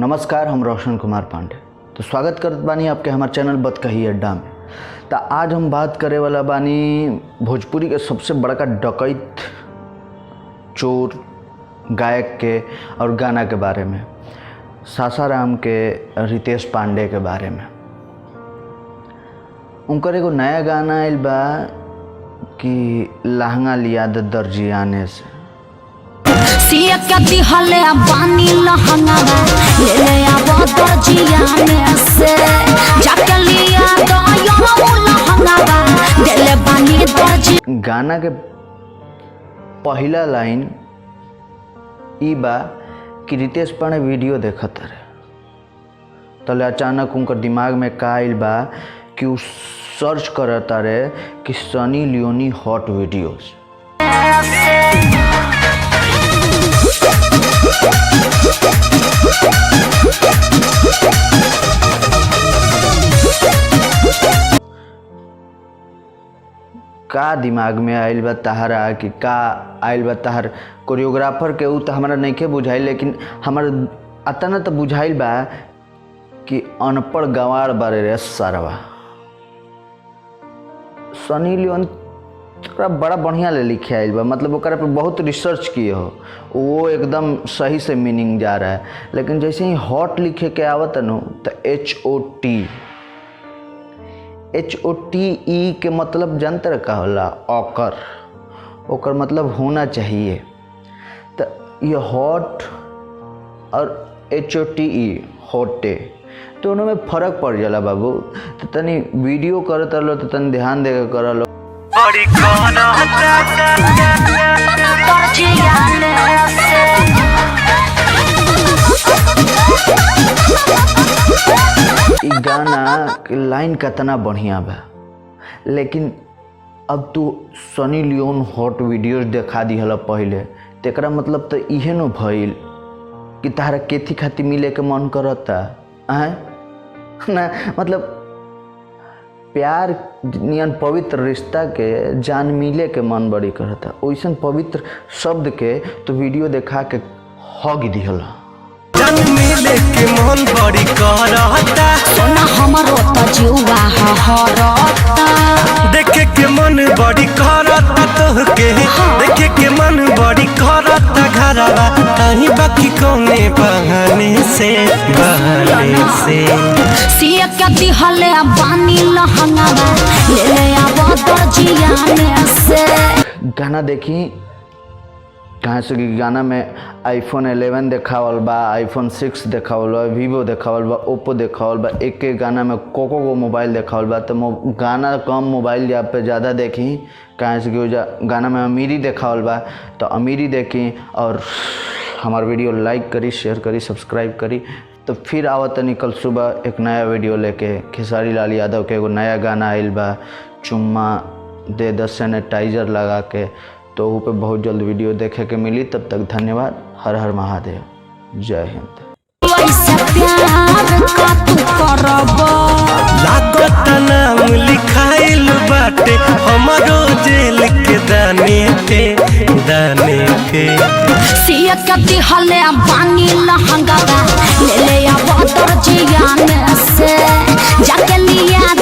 नमस्कार, हम रोशन कुमार पांडे। तो स्वागत करत बानी आपके हमारे चैनल बतकही अड्डा में। तो आज हम बात करे वाला बानी भोजपुरी के सबसे बड़का डकैत चोर गायक के और गाना के बारे में, सासाराम के रितेश पांडे के बारे में। उनकर एगो नया गाना आयल बा कि लहंगा लिया द दर्जियाने से। सिया के दिहले बानी लहंगा ले ले आबो दर्जिया में से, जाके लिया दो यो लहंगा देले बानी दर्जी। गाना के पहला लाइन ई बा कि रितेश पांडे वीडियो देखत रहे, तले अचानक उनकर दिमाग में का आइल बा कि उ सर्च करता रहे कि सनी लियोनी हॉट वीडियोस। का दिमाग में आइल बा तहरा कि का आइल बा तहर कोरियोग्राफर के, उ तो हमरा नइखे बुझाइल, लेकिन हमर अतना तो बुझाइल बा कि अनपढ़ गंवार बारे रे सारवा। सनी लियोन थोड़ा बड़ा बढ़िया ले लिखे आइल बा, मतलब ओकरा पर बहुत रिसर्च किए हो, वो एकदम सही से मीनिंग जा रहा है। लेकिन जैसे ही हॉट लिखे के आवत नु तो HOT HOTE के मतलब जनतर का होला ओकर, ओकर मतलब होना चाहिए। तो ये हॉट और HOTE होटे दोनों में फर्क पड़ जाला बाबू। तो तनी वीडियो करत रहो तो तनी ध्यान दे के करलो। दर्जिया में से। ई गाना के लाइन कितना बढ़िया बा, लेकिन अब तू सनी लियोन हॉट वीडियोस देखा दिहल पहले, तेकरा मतलब तो इहे न भइल कि तारा केथी खाती मिले के मन करता आए ना। मतलब प्यार नियन पवित्र रिश्ता के जान मिले के मन बड़ी करता, ओइसन पवित्र शब्द के तो वीडियो देखा के हग दिहल। जान मिले के मन बड़ी करता, सोना हमरो त जुआ हरता, देखे के मन बड़ी करता तोहके, देखे के मन बड़ी करता घरवा ताही बाकी कौने बहाने से, बहाने से। सिया के दिहले बानी लहंगा ले ले आबो दर्जिया में से। गाना देखी कहाँ से कि गाना में आईफोन 11 देखावल बा, आईफोन 6 देखावल बा, वीवो देखावल बा, ओप्पो देखावल बा, एक एक गाना में कोको को मोबाइल देखावल बा। तो गाना कम मोबाइल जा पे ज़्यादा देखी, कहाँ से कि गाना में अमीरी देखावल बा तो अमीरी देखी। और हमार वीडियो लाइक करी, शेयर करी, सब्सक्राइब करी। तो फिर आवत तनी कल सुबह एक नया वीडियो लेके। खेसारी लाल यादव के एगो नया गाना आइल बा, चुम्मा दे द सैनिटाइजर लगा के, तो वो पे बहुत जल्द वीडियो देखे के मिली। तब तक धन्यवाद। हर हर महादेव, जय हिंद। ऐसे प्यार का तू करबो, लागत नाम लिखाइल बाटे हमरो जेल के दाने पे, दाने पे। सिया के दिहले बानी लहंगा ले ले आबो दर्जिया में से, जाके लिया